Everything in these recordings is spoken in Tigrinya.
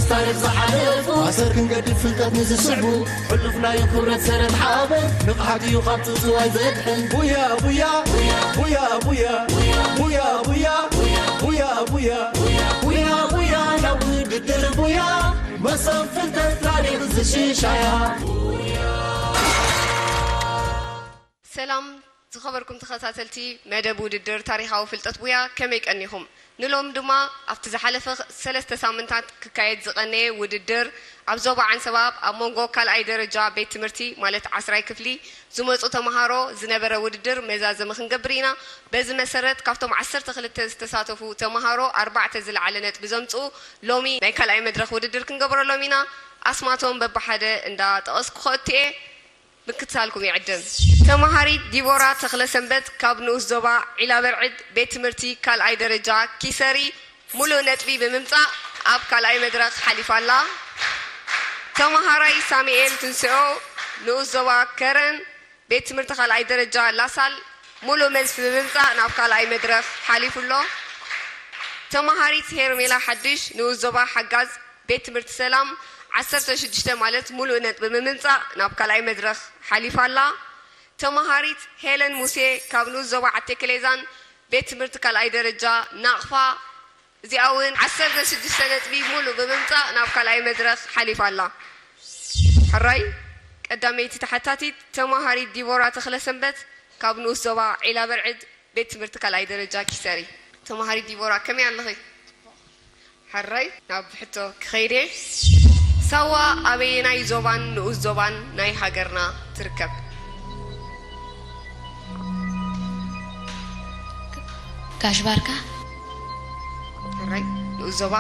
ታሪኽ ዝሓለፉ ኣሰር ክንገድፍ ፍልጠት ንዝስዕቡ ሕሉፍ ናይ ክብረት ሰረት ሓበን ንቕሓት እዩ ካብ ትእትዋይ ዘድሕን። ቡያ ቡያ ቡያ ቡያ ቡያ ቡያ ቡያ ቡያ ቡያ ቡያ ቡያ ናብ ውድድር ቡያ መሰብ ፍልጠት ታሪኽ ዝሽሻያ። ሰላም ዝኸበርኩም ተኸታተልቲ መደብ ውድድር ታሪኻዊ ፍልጠት ቡያ፣ ከመይ ቀኒኹም? ንሎም ድማ ኣብቲ ዝሓለፈ ሰለስተ ሳምንታት ክካየድ ዝቐነየ ውድድር ኣብ ዞባ ዓንሰባ ኣብ መንጎ ካልኣይ ደረጃ ቤት ትምህርቲ ማለት ዓስራይ ክፍሊ ዝመፁ ተምሃሮ ዝነበረ ውድድር መዛዘሚ ክንገብር ኢና። በዚ መሰረት ካብቶም ዓሰርተ ክልተ ዝተሳተፉ ተምሃሮ ኣርባዕተ ዝለዓለ ነጥቢ ዘምፅኡ ሎሚ ናይ ካልኣይ መድረኽ ውድድር ክንገብረሎም ኢና። ኣስማቶም በብሓደ እንዳጠቐስኩ ከእቱ እየ። ምክትታልኩም ይዕድም። ተማሃሪት ዲቦራ ተኽለሰንበት ካብ ንኡስ ዞባ ዒላበርዕድ ቤት ትምህርቲ ካልኣይ ደረጃ ኪሰሪ ሙሉእ ነጥቢ ብምምጻእ ኣብ ካልኣይ መድረኽ ሓሊፋ ኣላ። ተማሃራይ ሳሙኤል ትንስኦ ንኡስ ዞባ ከረን ቤት ትምህርቲ ካልኣይ ደረጃ ላሳል ሙሉእ መልሲ ብምምጻእ ናብ ካልኣይ መድረኽ ሓሊፉ ኣሎ። ተማሃሪት ሄርሜላ ሓድሽ ንኡስ ዞባ ሓጋዝ ቤት ትምህርቲ ሰላም ዓሰርተ ሽዱሽተ ማለት ሙሉእ ነጥቢ ብምምጻእ ናብ ካልኣይ መድረኽ ሓሊፋ ኣላ። ተማሃሪት ሄለን ሙሴ ካብ ንኡስ ዞባ ዓቴክሌዛን ቤት ትምህርቲ ካልኣይ ደረጃ ናቕፋ እዚኣ እውን ዓሰርተ ሽዱሽተ ነጥቢ ሙሉእ ብምምጻእ ናብ ካልኣይ መድረኽ ሓሊፋ ኣላ። ሕራይ ቀዳመይቲ ተሓታቲት ተማሃሪት ዲቦራ ተኽለሰንበት ካብ ንኡስ ዞባ ዒላ በርዕድ ቤት ትምህርቲ ካልኣይ ደረጃ ኪሰሪ። ተማሃሪት ዲቦራ ከመይ ኣለኺ? ሕራይ ናብ ሕቶ ክኸይድ እየ። ሳዋ ኣበየናይ ዞባን ንኡስ ዞባን ናይ ሃገርና ትርከብ? ጋሽ ባርካ። ሕራይ ንኡስ ዞባ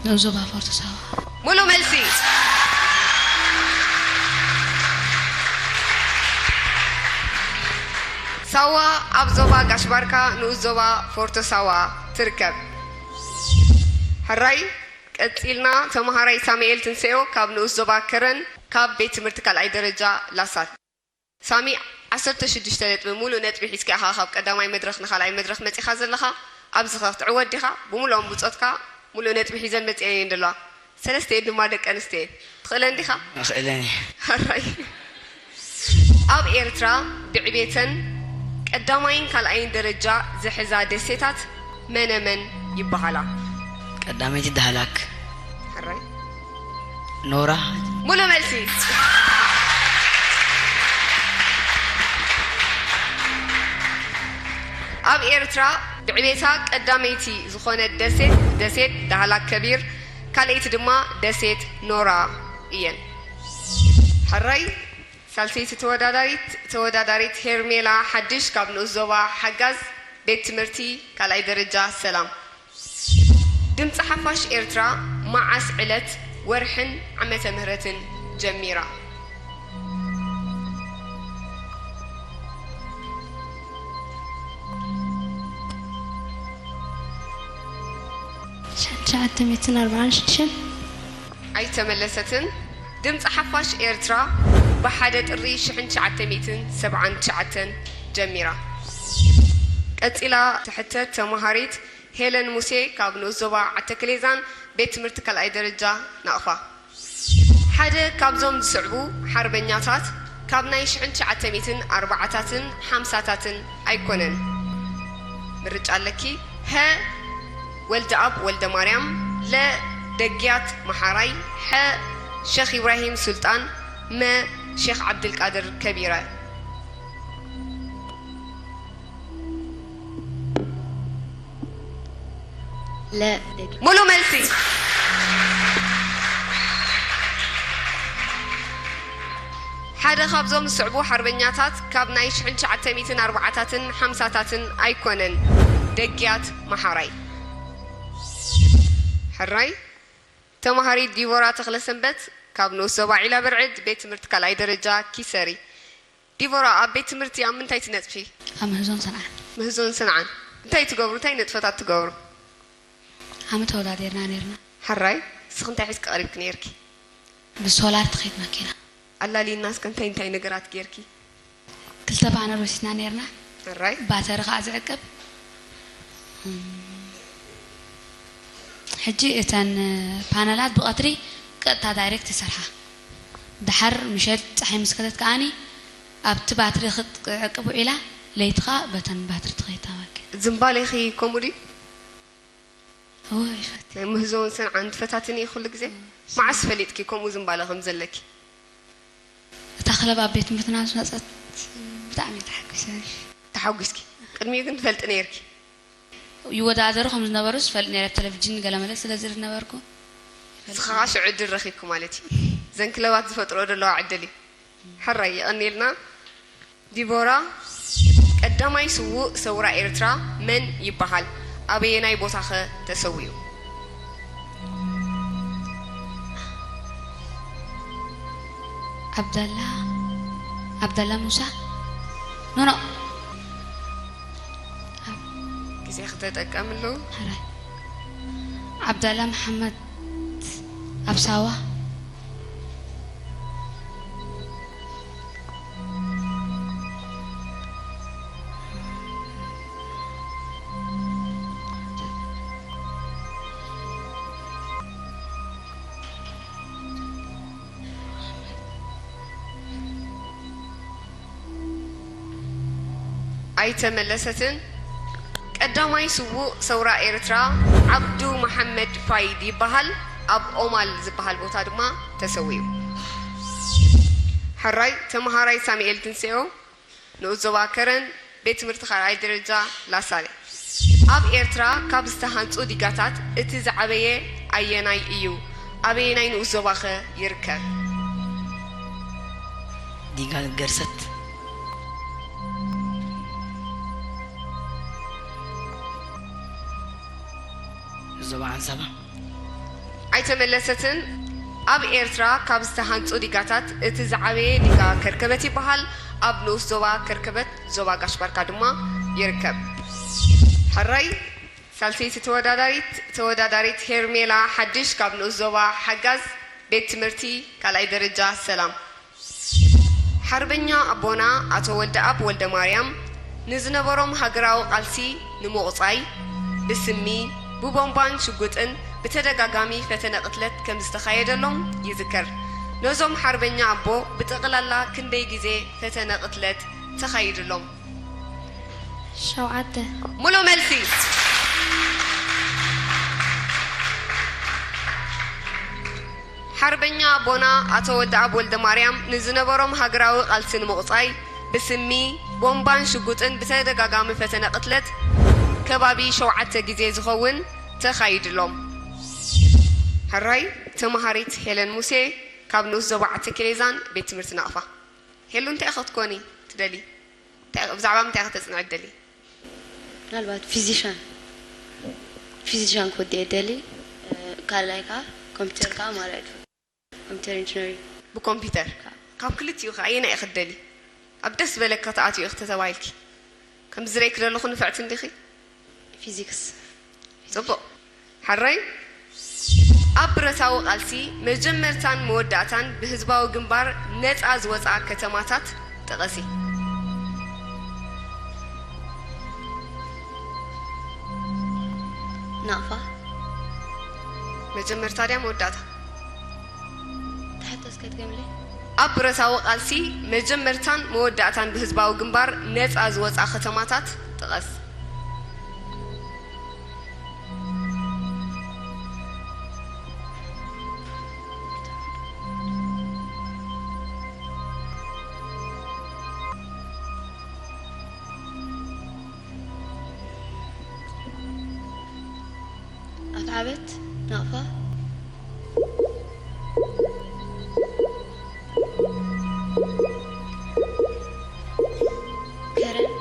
ንኡስ ዞባ ፎርቶ ሳዋ። ሙሉእ መልሲ። ሳዋ ኣብ ዞባ ጋሽ ባርካ ንኡስ ዞባ ፎርቶ ሳዋ ትርከብ። ሕራይ ቀጺልና ተማሃራይ ሳሙኤል ትንሳኤ ካብ ንኡስ ዞባ ከረን ካብ ቤት ትምህርቲ ካልኣይ ደረጃ ላሳል። ሳሚ ዓሰርተ ሽዱሽተ ነጥቢ ሙሉእ ነጥቢ ሒዝካ ኢኻ ካብ ቀዳማይ መድረኽ ንኻልኣይ መድረኽ መጺኻ ዘለኻ። ኣብዚ ኸ ክትዕወት ዲኻ? ብምሉኦም ብጾትካ ሙሉእ ነጥቢ ሒዘን መጺኤን እየን ዘለዋ። ሰለስተ እየን ድማ ደቂ ኣንስትዮ እየን። ትኽእለን ዲኻ? እኽእለን እየ። ሕራይ። ኣብ ኤርትራ ብዕቤተን ቀዳማይን ካልኣይን ደረጃ ዝሕዛ ደሴታት መነመን ይበሃላ? ቀዳመይቲ ዳህላክ። ሕራይ። ኖራ። ሙሉ መልሲ። ኣብ ኤርትራ ብዕቤታ ቀዳመይቲ ዝኾነት ደሴት ደሴት ዳህላክ ከቢር፣ ካልኣይቲ ድማ ደሴት ኖራ እየን። ሕራይ። ሳልሰይቲ ተወዳዳሪት ተወዳዳሪት ሄርሜላ ሓድሽ ካብ ንኡስ ዞባ ሓጋዝ ቤት ትምህርቲ ካልኣይ ደረጃ ሰላም። ድምፂ ሓፋሽ ኤርትራ መዓስ ዕለት ወርሕን ዓመተ ምህረትን ጀሚራ? ትሽዓተ ሚእትን ኣርባዓን ሽዱሽተን። ኣይተመለሰትን። ድምፂ ሓፋሽ ኤርትራ ብሓደ ጥሪ ሽሕን ትሽዓተ ሚእትን ሰብዓን ትሽዓተን ጀሚራ። ቀፂላ ትሕተት ተምሃሪት ሄለን ሙሴ ካብ ንኡስ ዞባ ዓተክሌዛን ቤት ትምህርቲ ካልኣይ ደረጃ ናቕፋ። ሓደ ካብዞም ዝስዕቡ ሓርበኛታት ካብ ናይ ሽሕን ትሽዓተ ሚእትን ኣርባዓታትን ሓምሳታትን ኣይኮነን። ምርጫ ኣለኪ። ሀ ወልደኣብ ወልደማርያም፣ ለ ደግያት መሓራይ፣ ሐ ሸኽ ኢብራሂም ሱልጣን፣ መ ሼኽ ዓብድልቃድር ከቢረ። ለ ሙሉ መልሲ። ሓደ ካብዞም ዝስዕቡ ሓርበኛታት ካብ ናይ ሽሕን ትሽዓተ ሚእትን ኣርባዓታትን ሓምሳታትን ኣይኮነን። ደግያት መሓራይ። ሕራይ ተማሃሪት ዲቦራ ተኽለሰንበት ካብ ንኡስ ዞባ ዒላ ብርዕድ ቤት ትምህርቲ ካልኣይ ደረጃ ኪሰሪ። ዲቦራ ኣብ ቤት ትምህርቲ ኣብ ምንታይ ትነጥፊ? ኣብ ምህዞን ሰንዓን። ምህዞን ሰንዓን። እንታይ ትገብሩ? እንታይ ንጥፈታት ትገብሩ? ዓመት ተወዳዲርና ነርና። ሕራይ ንስኺ እንታይ ሒዝኪ ቀሪብኪ ነርኪ? ብሶላር ትኸይድ መኪና። ኣላሊና እስከ እንታይ እንታይ ነገራት ጌርኪ? ክልተ ባነር ወሲድና ነርና። ሕራይ ባተሪ ከዓ ዝዕቅብ ሕጂ እተን ፓነላት ብቐትሪ ቀጥታ ዳይሬክት ይሰርሓ። ድሓር ምሸት ፀሓይ ምስ ከተት ከኣኒ ኣብቲ ባትሪ ክትዕቅብ ውዒላ፣ ለይቲ ኸኣ በተን ባትሪ ትኸይድ ታባኪ። ዝንባሌኺ ከምኡ ድዩ? እወ፣ ይፈት። ናይ ምህዞን ሰንዓን ትፈታትኒ ኩሉ ግዜ? መዓስ ፈሊጥኪ ከምኡ ዝንባለ ከም ዘለኪ? እታ ክለብ ኣብ ቤት ትምህርትና ምስ መጸት ብጣዕሚ ተሓጒሰ። ተሓጒስኪ? ቅድሚኡ ግን ትፈልጢ ነይርኪ? ይወዳደሩ ከም ዝነበሩ ዝፈልጥ ነይረ፣ ቴሌቪዥን ገለመለ ስለ ዝርኢ ነበርኩ። ንስኻ ኸዓ ሽዑ ዕድል ረኺብኩ ማለት እዩ። እዘን ክለባት ዝፈጥሮ ዘለዋ ዕድል እዩ። ሕራይ የቐንየልና። ዲቦራ፣ ቀዳማይ ስዉእ ሰውራ ኤርትራ መን ይበሃል? ኣበየናይ ቦታኸ ተሰዊኡ? ዓብደላ፣ ዓብደላ ሙሳ? ኖኖ። ግዜ ክተጠቀምሉ። ሕራይ። ዓብደላ መሓመድ ኣብ ሳዋ። ኣይተመለሰትን። ቀዳማይ ስዉእ ሰውራ ኤርትራ ዓብዱ መሓመድ ፋይድ ይበሃል። ኣብ ኦማል ዝበሃል ቦታ ድማ ተሰዊኡ። ሕራይ ተመሃራይ ሳሙኤል ትንስኤ ንኡስ ዞባ ከረን፣ ቤት ትምህርቲ ካልኣይ ደረጃ ላሳለ። ኣብ ኤርትራ ካብ ዝተሃንጹ ዲጋታት እቲ ዝዓበየ ኣየናይ እዩ? ኣበየናይ ንኡስ ዞባኸ ይርከብ? ዲጋ ገርሰት። ዞባ ዓንሰባ። ኣይተመለሰትን። ኣብ ኤርትራ ካብ ዝተሃንጹ ዲጋታት እቲ ዝዓበየ ዲጋ ከርከበት ይበሃል። ኣብ ንኡስ ዞባ ከርከበት፣ ዞባ ጋሽ ባርካ ድማ ይርከብ። ሕራይ ሳልሰይቲ ተወዳዳሪት፣ ተወዳዳሪት ሄርሜላ ሓድሽ ካብ ንኡስ ዞባ ሓጋዝ፣ ቤት ትምህርቲ ካልኣይ ደረጃ ሰላም። ሓርበኛ ኣቦና ኣቶ ወልደኣብ ወልደማርያም ንዝነበሮም ሃገራዊ ቃልሲ ንምቑጻይ፣ ብስሚ፣ ብቦምባን ሽጉጥን ብተደጋጋሚ ፈተነ ቅትለት ከም ዝተኻየደሎም ይዝከር። ነዞም ሓርበኛ ኣቦ ብጠቕላላ ክንደይ ግዜ ፈተነ ቅትለት ተኻይድሎም? ሸውዓተ። ሙሉእ መልሲ። ሓርበኛ ኣቦና ኣቶ ወልደኣብ ወልደማርያም ንዝነበሮም ሃገራዊ ቃልሲ ንምቑጻይ ብስሚ፣ ቦምባን ሽጉጥን ብተደጋጋሚ ፈተነ ቅትለት ከባቢ ሸውዓተ ግዜ ዝኸውን ተኻይድሎም። ሕራይ ተመሃሪት ሄለን ሙሴ ካብ ንኡስ ዞባ ዓተኪሌዛን ቤት ትምህርቲ ናቕፋ። ሄሉ፣ እንታይ ኢኺ ክትኮኒ ትደሊ? እንታይ፣ ብዛዕባ ምንታይ ኢኺ ተጽንዒ ትደሊ? ምናልባት ፊዚሻን፣ ፊዚሻን ክወድእ እደሊ። ካልኣይ ከዓ ኮምፒውተር ከዓ ማርያ እድፉ፣ ኮምፒውተር ኢንጂነሪንግ። ብኮምፒውተር? ካብ ክልቲኡ ከ ኣየናይ ኢኺ ትደሊ? ኣብ ደስ ዝበለካ ተኣትዩ ኢኺ ተተባሂልኪ። ከም ዝረይክ ዘለኹ ንፍዕቲ እንዲኺ? ፊዚክስ። ጽቡቕ። ሕራይ ኣብ ብረታዊ ቃልሲ መጀመርታን መወዳእታን ብህዝባዊ ግንባር ነጻ ዝወጻ ከተማታት ጥቐሲ። ናቕፋ። መጀመርታ ድያ መወዳእታ? ትሕቶ እስከ ትገምለይ። ኣብ ብረታዊ ቃልሲ መጀመርታን መወዳእታን ብህዝባዊ ግንባር ነጻ ዝወጻ ከተማታት ጥቐስ። ኣፍዓበት፣ ናቕፋ። ከረን።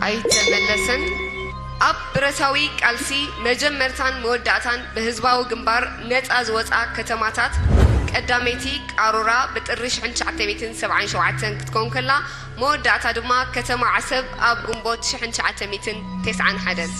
ኣይተመለሰን። ኣብ ብረታዊ ቃልሲ መጀመርታን መወዳእታን ብህዝባዊ ግንባር ነጻ ዝወጻ ከተማታት ቀዳመይቲ ቃሩራ ብጥሪ ሽሕን ትሽዓተ ሚእትን ሰብዓን ሸውዓተን ክትከውን ከላ፣ መወዳእታ ድማ ከተማ ዓሰብ ኣብ ግንቦት ሽሕን ትሽዓተ ሚእትን ተስዓን ሓደን።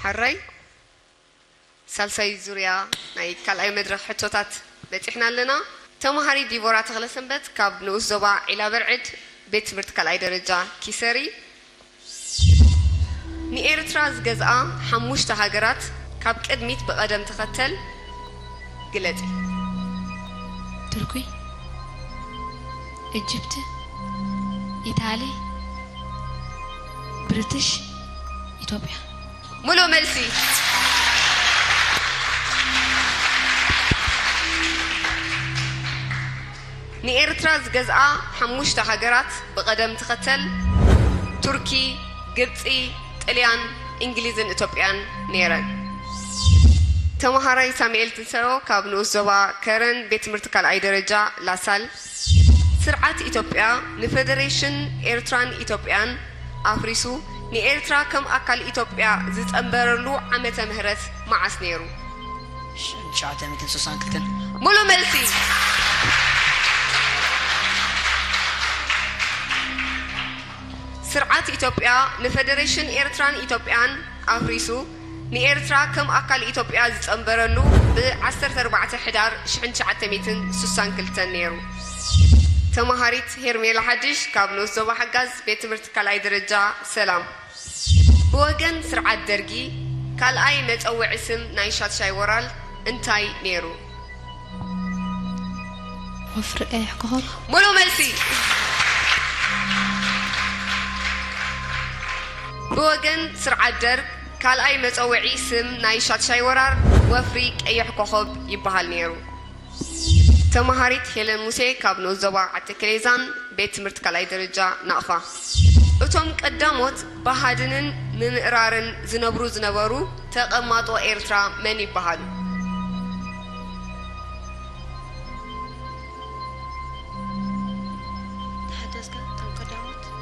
ሕራይ ሳልሳይ ዙርያ ናይ ካልኣይ መድረኽ ሕቶታት በጺሕና ኣለና። ተማሃሪት ዲቦራ ተኽለሰንበት ካብ ንኡስ ዞባ ዒላ በርዕድ ቤት ትምህርቲ ካልኣይ ደረጃ ኪሰሪ። ንኤርትራ ዝገዝኣ ሓሙሽተ ሃገራት ካብ ቅድሚት ብቐደም ተኸተል ግለጺ። ቱርኪ፣ ኢጅፕት፣ ኢታሊ፣ ብሪትሽ፣ ኢትዮጵያ። ሙሉእ መልሲ። ንኤርትራ ዝገዝኣ ሓሙሽተ ሃገራት ብቐደም ተኸተል ቱርኪ፣ ግብጺ፣ ጥልያን፣ እንግሊዝን ኢትዮጵያን ነይረን። ተማሃራይ ሳሙኤል ትንሳኤ ካብ ንኡስ ዞባ ከረን ቤት ትምህርቲ ካልኣይ ደረጃ ላሳል። ስርዓት ኢትዮጵያ ንፈደሬሽን ኤርትራን ኢትዮጵያን ኣፍሪሱ ንኤርትራ ከም ኣካል ኢትዮጵያ ዝጸንበረሉ ዓመተ ምህረት መዓስ ነይሩ? ትሽዓተ ሚእትን ስሳን ክልተን። ሙሉእ መልሲ። ስርዓት ኢትዮጵያ ንፈደሬሽን ኤርትራን ኢትዮጵያን ኣፍሪሱ ንኤርትራ ከም ኣካል ኢትዮጵያ ዝጸንበረሉ ብ ዓሰርተ ኣርባዕተ ሕዳር ሽሕን ትሽዓተ ሚእትን ስሳን ክልተን ነይሩ። ተማሃሪት ሄርሜላ ሓድሽ ካብ ንኡስ ዞባ ሓጋዝ ቤት ትምህርቲ ካልኣይ ደረጃ ሰላም። ብወገን ስርዓት ደርጊ ካልኣይ መጸውዒ ስም ናይ ሻድሻይ ወራር እንታይ ነይሩ? ወፍሪ ቀይሕ ኮኾብ። ሙሉእ መልሲ። ብወገን ስርዓት ደርግ ካልኣይ መጸውዒ ስም ናይ ሻድሻይ ወራር ወፍሪ ቀይሕ ኮኾብ ይበሃል ነይሩ። ተማሃሪት ሄለን ሙሴ ካብ ንኡስ ዞባ ዓዲ ክሌዛን ቤት ትምህርቲ ካልኣይ ደረጃ ናቕፋ። እቶም ቀዳሞት ብሃድንን ምምእራርን ዝነብሩ ዝነበሩ ተቐማጦ ኤርትራ መን ይበሃሉ?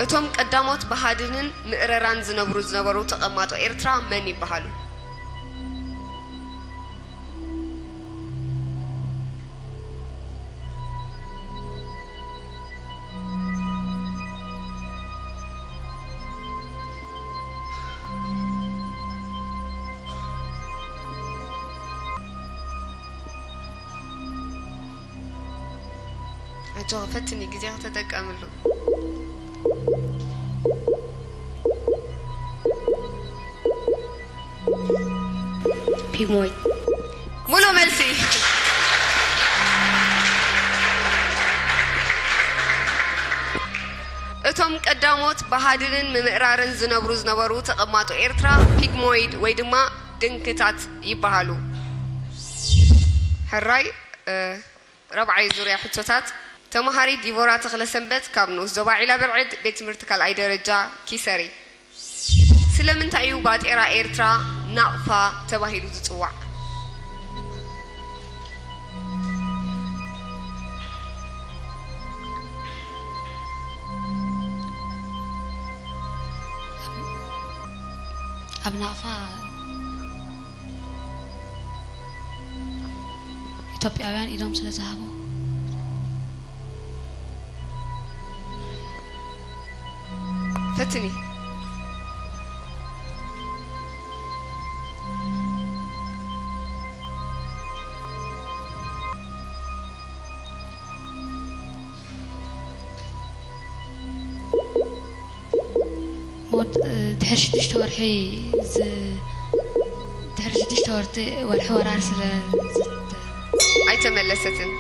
እቶም ቀዳሞት ብሃድንን ምእረራን ዝነብሩ ዝነበሩ ተቐማጦ ኤርትራ መን ይበሃሉ? ኣጆኺ ፈትኒ ግዜኺ ተጠቀምሉ። ፒግሞይት። ሙሉእ መልሲ። እቶም ቀዳሞት ብሃድንን ምምእራርን ዝነብሩ ዝነበሩ ተቐማጦ ኤርትራ ፒግሞይድ ወይ ድማ ድንክታት ይበሃሉ። ሕራይ ራብዓይ ዙርያ ሕቶታት። ተማሃሪት ዲቦራ ተኽለሰንበት ካብ ንኡስ ዞባ ዒላ በርዕድ ቤት ትምህርቲ ካልኣይ ደረጃ ኪሰሪ። ስለምንታይ እዩ ባጤራ ኤርትራ ናቕፋ ተባሂሉ ዝጽዋዕ? ኣብ ናቕፋ ኢትዮጵያውያን ኢዶም ስለ ዝሃቡ። ፈትኒ። ሞት ድሕሪ ሽዱሽተ ወርሒ ዝ ድሕሪ ሽዱሽተ ወርቲ ወርሒ ወራር ስለ ዝት ኣይተመለሰትን።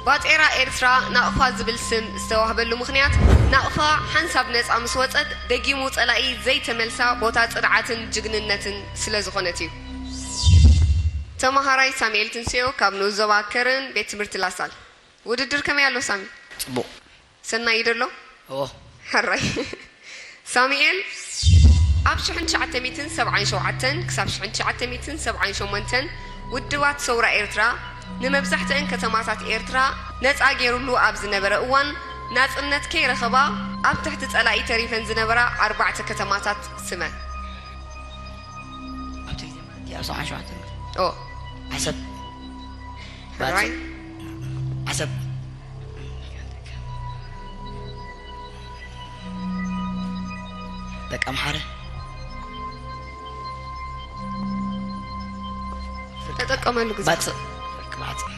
ባጤራ ኤርትራ ናቕፋ ዝብል ስም ዝተዋህበሉ ምኽንያት ናቕፋ ሓንሳብ ነጻ ምስ ወጸት ደጊሙ ጸላኢ ዘይተመልሳ ቦታ ጽንዓትን ጅግንነትን ስለ ዝኾነት እዩ። ተማሃራይ ሳሙኤል ትንስኤ ካብ ንኡስ ዞባ ከረን ቤት ትምህርቲ ላሳል። ውድድር ከመይ ኣሎ ሳሚ? ጽቡቕ። ሰናይ እዩ ደሎ? እዎ። ሕራይ ሳሙኤል ኣብ ሽሕን ትሽዓተ ሚእትን ሰብዓን ሸውዓተን ክሳብ ሽሕን ትሽዓተ ሚእትን ሰብዓን ሸሞንተን ውድባት ሰውራ ኤርትራ ንመብዛሕትአን ከተማታት ኤርትራ ነጻ ገይሩሉ ኣብ ዝነበረ እዋን ናጽነት ከይረኸባ ኣብ ትሕቲ ጸላኢ ተሪፈን ዝነበራ ኣርባዕተ ከተማታት ስመ። ኣብቲ ግዜ ማለት እዩ ኣብ ሰብዓን ሸውዓተን። ኦ ዓሰብ። ሕራይ ዓሰብ። ደቂ ኣምሓረ። ተጠቀመሉ ግዜ። ባጽዕ። ባጽዕ።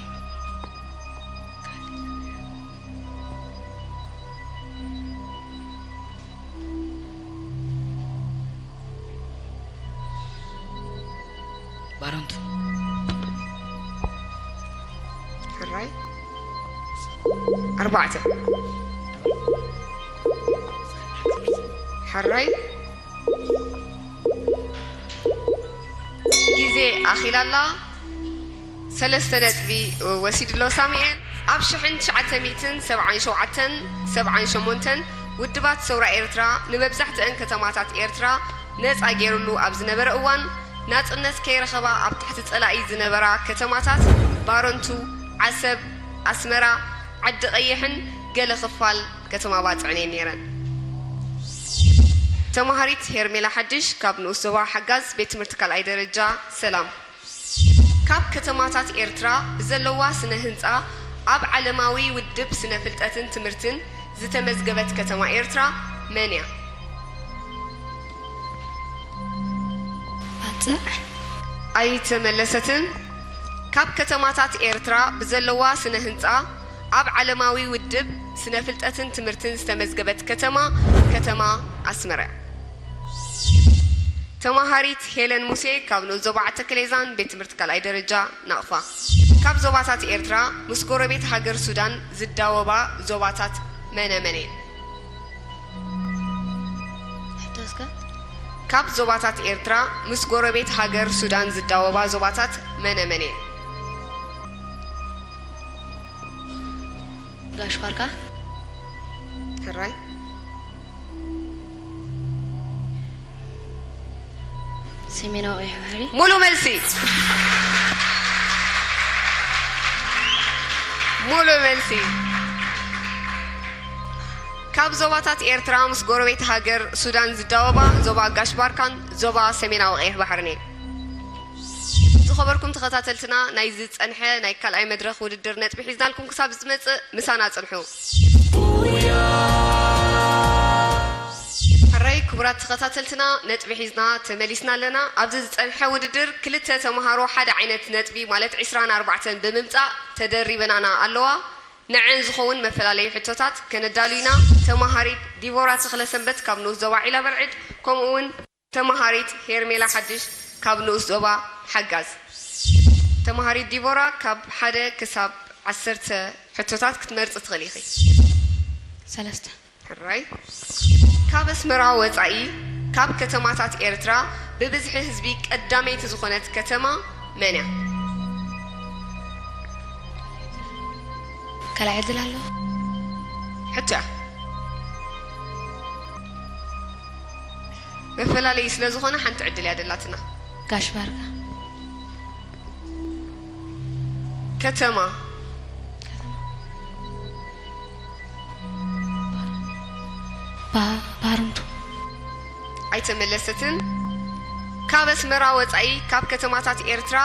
ባረንቱ። ሕራይ። ኣርባዕተ። ሕራይ። ግዜ ኣኺላ ኣላ። ሰለስተ ነጥቢ ወሲድሎ ሳሙኤል። ኣብ ሽሕን ትሽዓተ ሚእትን ሰብዓን ሸውዓተን ሰብዓን ሸሞንተን ውድባት ሰውራ ኤርትራ ንመብዛሕትአን ከተማታት ኤርትራ ነጻ ገይሩሉ ኣብ ዝነበረ እዋን፣ ናጽነት ከይረኸባ ኣብ ትሕቲ ጸላኢ ዝነበራ ከተማታት ባረንቱ፣ ዓሰብ፣ ኣስመራ፣ ዓዲ ቀይሕን ገለ ክፋል ከተማ ባጽዕን እየን ነይረን። ተማሃሪት ሄርሜላ ሓድሽ ካብ ንኡስ ዞባ ሓጋዝ ቤት ትምህርቲ ካልኣይ ደረጃ ሰላም። ካብ ከተማታት ኤርትራ ብዘለዋ ስነ ህንጻ ኣብ ዓለማዊ ውድብ ስነ ፍልጠትን ትምህርትን ዝተመዝገበት ከተማ ኤርትራ መን እያ? ባጽዕ። ኣይተመለሰትን። ካብ ከተማታት ኤርትራ ብዘለዋ ስነ ህንጻ ኣብ ዓለማዊ ውድብ ስነ ፍልጠትን ትምህርትን ዝተመዝገበት ከተማ፣ ከተማ ኣስመራ እያ። ተማሃሪት ሄለን ሙሴ ካብ ንኡስ ዞባ ዓተከሌዛን ቤት ትምህርቲ ካልኣይ ደረጃ ናቕፋ። ካብ ዞባታት ኤርትራ ምስ ጎረቤት ሃገር ሱዳን ዝዳወባ ዞባታት መነ መን እየን? ሕቶ እስከ። ካብ ዞባታት ኤርትራ ምስ ጎረቤት ሃገር ሱዳን ዝዳወባ ዞባታት መነ መን እየን? ጋሽ ባርካ። ሕራይ። ሰሜናዊ ቀይሕ ባሕሪ። ሙሉ መልሲ። ሙሉ መልሲ። ካብ ዞባታት ኤርትራ ምስ ጎረቤት ሃገር ሱዳን ዝዳወባ ዞባ ጋሽ ባርካን ዞባ ሰሜናዊ ቀይሕ ባሕርን እየን። ዝኸበርኩም ተኸታተልትና፣ ናይ ዝጸንሐ ናይ ካልኣይ መድረኽ ውድድር ነጥቢ ሒዝናልኩም ክሳብ ዝመጽእ ምሳና ጽንሑ። ሕራይ ክቡራት ተኸታተልትና፣ ነጥቢ ሒዝና ተመሊስና ኣለና። ኣብዚ ዝጸንሐ ውድድር ክልተ ተምሃሮ ሓደ ዓይነት ነጥቢ ማለት ዕስራን ኣርባዕተን ብምምጻእ ተደሪበናና ኣለዋ። ንዐን ዝኸውን መፈላለዩ ሕቶታት ከነዳሉ ኢና። ተማሃሪት ዲቦራ ተኽለሰንበት ካብ ንኡስ ዞባ ዒላ በርዕድ፣ ከምኡ እውን ተማሃሪት ሄርሜላ ሓድሽ ካብ ንኡስ ዞባ ሓጋዝ። ተማሃሪት ዲቦራ ካብ ሓደ ክሳብ ዓሰርተ ሕቶታት ክትመርጺ ትኽእሊ ኢኺ። ሰለስተ። ሕራይ። ካብ ኣስመራ ወጻኢ ካብ ከተማታት ኤርትራ ብብዝሒ ህዝቢ ቀዳመይቲ ዝኾነት ከተማ መን እያ? ካልኣይ ዕድል ኣሎ? ሕቶ እያ። መፈላለዪ ስለ ዝኾነ ሓንቲ ዕድል እያ ደላትና። ጋሽ ባርካ። ከተማ። ባ-፣ ባረንቱ። ኣይተመለሰትን። ካብ ኣስመራ ወጻኢ ካብ ከተማታት ኤርትራ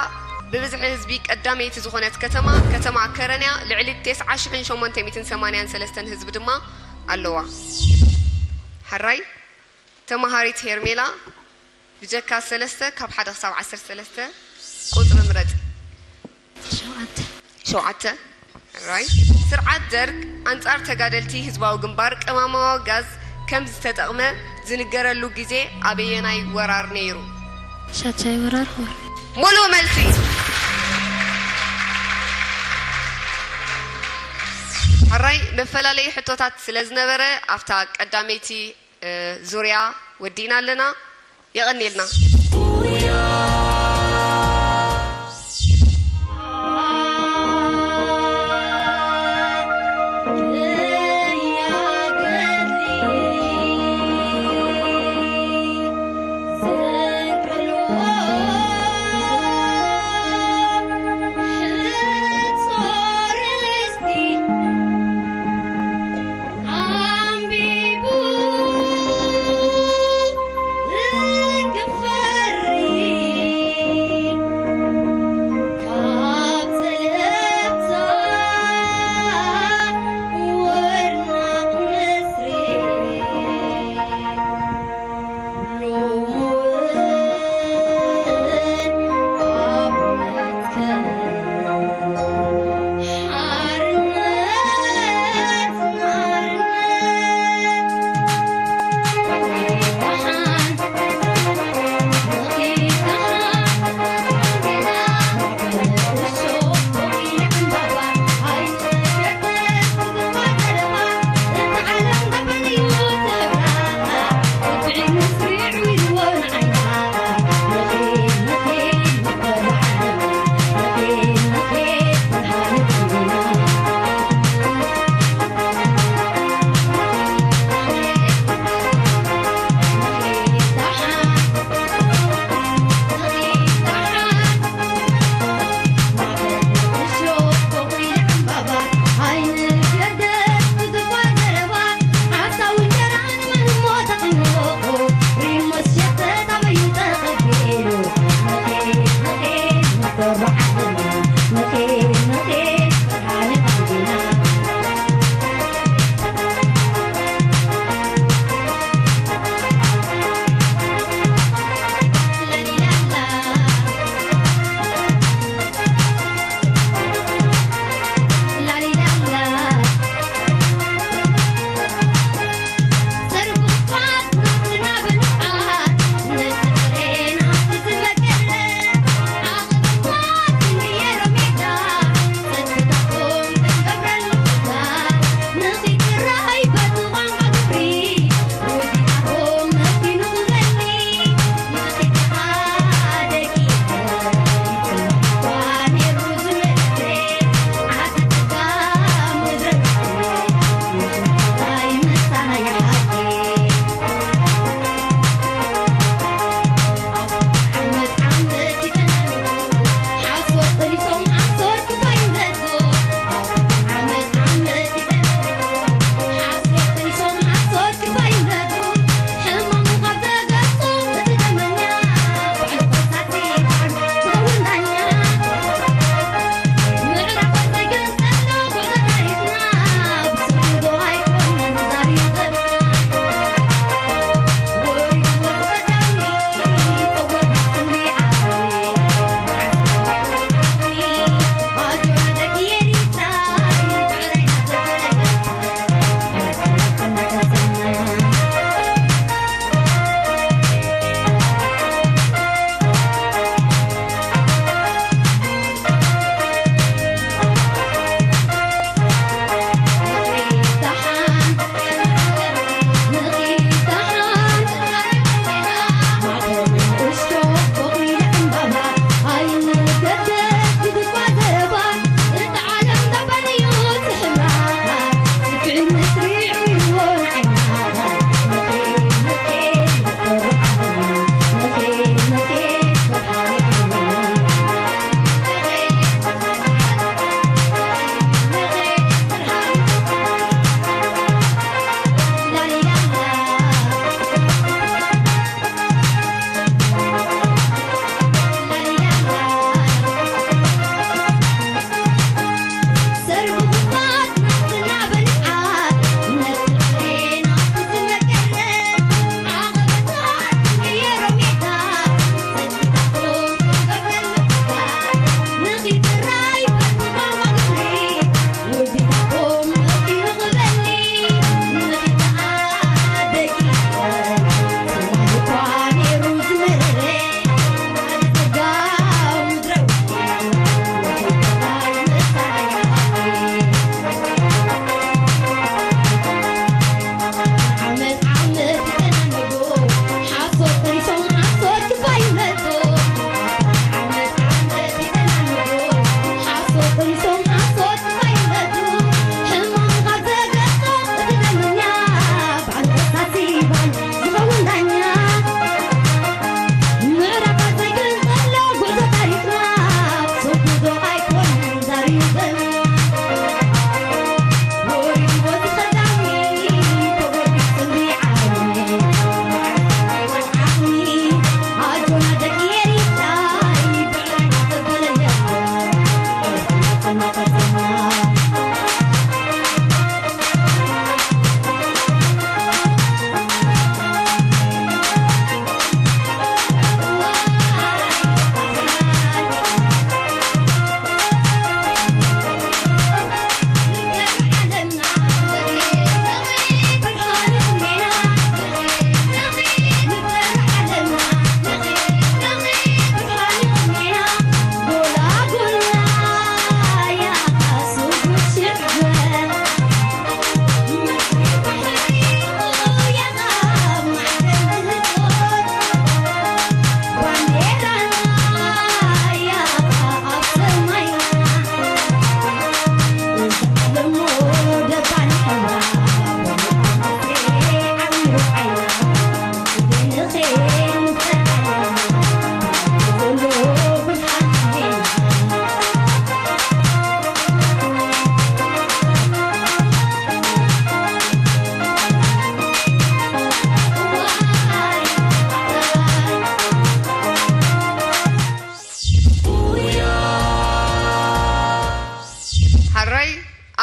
ብብዝሒ ህዝቢ ቀዳመይቲ ዝኾነት ከተማ፣ ከተማ ከረን እያ። ልዕሊ ተስዓ ሽሕን ሸሞንተ ሚእትን ሰማንያን ሰለስተን ህዝቢ ድማ ኣለዋ። ሕራይ። ተማሃሪት ሄርሜላ፣ ብጀካ ሰለስተ፣ ካብ ሓደ ክሳብ ዓሰርተ ሰለስተ ቁጽሪ ምረጺ። ሸውዓተ። ሸውዓተ። ሕራይ። ስርዓት ደርግ ኣንጻር ተጋደልቲ ህዝባዊ ግንባር ቀማማዊ ጋዝ ከም ዝተጠቕመ ዝንገረሉ ግዜ ኣበየናይ ወራር ነይሩ? ሻድሻይ ወራር ኾር። ሙሉእ መልሲ። ሕራይ፣ መፈላለዪ ሕቶታት ስለ ዝነበረ ኣብታ ቀዳመይቲ እ፣ ዙርያ ወዲእና ኣለና። የቐንየልና። ኣንቢቡ ክፈሪ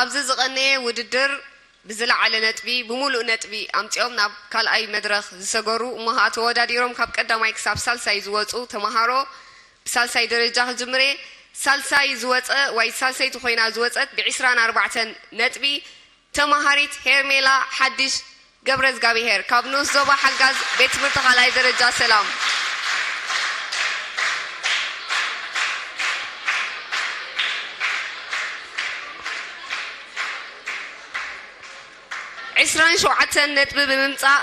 ኣብዚ ዝቐነየ ውድድር ብዝለዓለ ነጥቢ፣ ብምሉእ ነጥቢ ኣምጺኦም ናብ ካልኣይ መድረኽ ዝሰገሩ እሞ ኸኣ ተወዳዲሮም ካብ ቀዳማይ ክሳብ ሳልሳይ ዝወጹ ተመሃሮ፣ ብሳልሳይ ደረጃ ክጅምር እየ። ሳልሳይ ዝወጸ ወይ ሳልሰይቲ ኮይና ዝወጸት ብዒስራን ኣርባዕተን ነጥቢ ተመሃሪት ሄርሜላ ሓድሽ ገብረዝጋብሄር ካብ ንኡስ ዞባ ሓጋዝ ቤት ትምህርቲ ካልኣይ ደረጃ ሰላም። ዕስራን ሸውዓተን ነጥቢ ብምምጻእ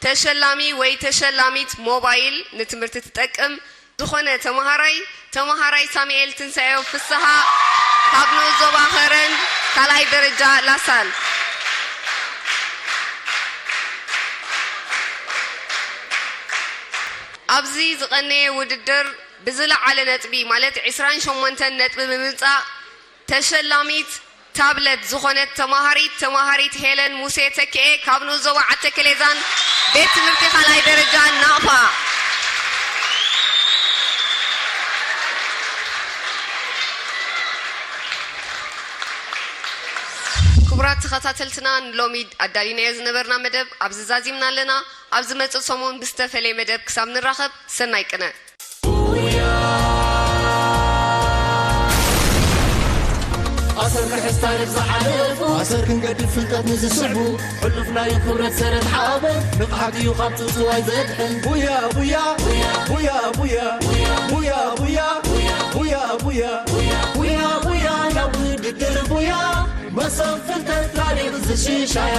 ተሸላሚ ወይ ተሸላሚት ሞባይል ንትምህርቲ ትጠቅም ዝኾነ ተመሃራይ፣ ተመሃራይ ሳሙኤል ትንሳኤው ፍስሃ ካብ ንኡስ ዞባ ኸረን ካልኣይ ደረጃ ላሳል። ኣብዚ ዝቐነየ ውድድር ብዝለዓለ ነጥቢ ማለት ዕስራን ሸሞንተን ነጥቢ ብምምጻእ ተሸላሚት ታብለት ዝኾነት ተማሃሪት፣ ተማሃሪት ሄለን ሙሴ ተክኤ ካብ ንኡስ ዞባ ዓተከሌዛን ቤት ትምህርቲ ካልኣይ ደረጃ ናቕፋ። ክቡራት ተኸታተልትና፣ ንሎሚ ኣዳሊናዮ ዝነበርና መደብ ኣብዚ ዛዚምና ኣለና። ኣብ ዝመጽእ ሰሙን ብዝተፈለየ መደብ ክሳብ ንራኸብ፣ ሰናይ ቅነ። ኣሰር ክሕዝ ታሪኽ ዝሓለፉ፣ ኣሰር ክንገድፍ ፍልጠት ንዝስዕቡ፣ ሕሉፍ ናይ ክብረት ሰረት ሓበን፣ ንቕሓት እዩ ካብ ጽውጽዋይ ዘድሕን። ቡያ፣ ቡያ፣ ቡያ፣ ቡያ፣ ቡያ፣ ቡያ፣ ቡያ፣ ቡያ፣ ቡያ፣ ቡያ፣ ናብ ውድድር ቡያ፣ መሶብ ፍልጠት ታሪኽ ዝሽሻያ።